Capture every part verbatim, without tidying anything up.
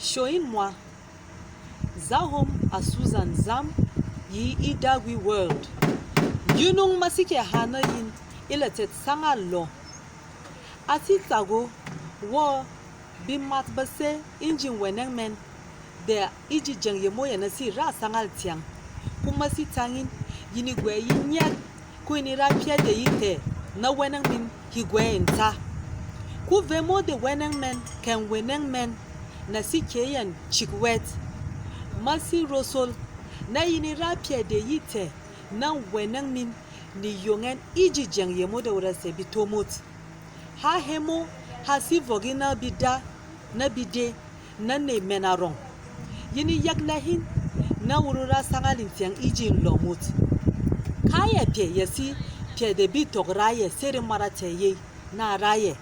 Shò in mwa. Zahom a Susan Zam yi e Dagwi World. Yunung ma si kɛ ha na yin e la tɛt sangal lɔ. A si tsak o, wɔ bemat ba se e ji wɛnɛng mɛn de e ji jeng yemo yɛn a si ra sangal tyang. Kuma si tang in, yin e gwɛ yi nyɛt, ko yin e ra pyɛ de yi tɛ na wɛnɛng min hegwɛ e nta. Ko vemo de wɛnɛng mɛn kɛ wɛnɛng mɛn na si kɛ yɛn chik wɛt. Ma si rosol na yin e ra pyɛ de yi tɛ na wɛnɛng min, ni yong ɛn e ji jeng yemo de wura sɛ bi to mot. Ha hemo ha si vɔk e na bida, na bide, na ney mɛn arɔng. Yin e yak na hin na wuru ra sangal in tyang e ji in lɔ mot. Kayɛ pyɛ ya si pyɛ de bi tɔk ra yɛ sere mara tɛ yey na ra yɛ.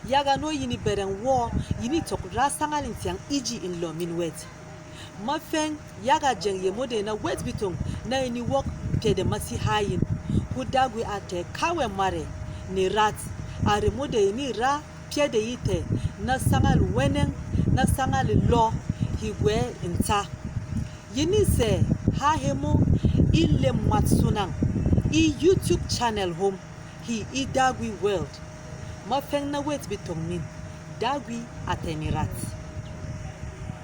Yaga no yin e bɛrɛng wɔ yin e tɔk ra sangal in tyang e ji in lɔ min wɛt. Ma fɛng yaga jeng yemo de na wɛt bitong na yin e wok pyɛ de ma si ha yin. Ko Dagwi a tɛ kawɛ mare ni rat, a remo de yin e ra pyɛ de yi tɛ na sangal wɛnɛng, na sangal lɔ hegwɛ e nta. Yin e sɛ ha hemo e lem mat sunang e YouTube channel hom, he e Dagwi World. Ma fɛng na wɛt bitong min, Dagwi a tɛ ni rat.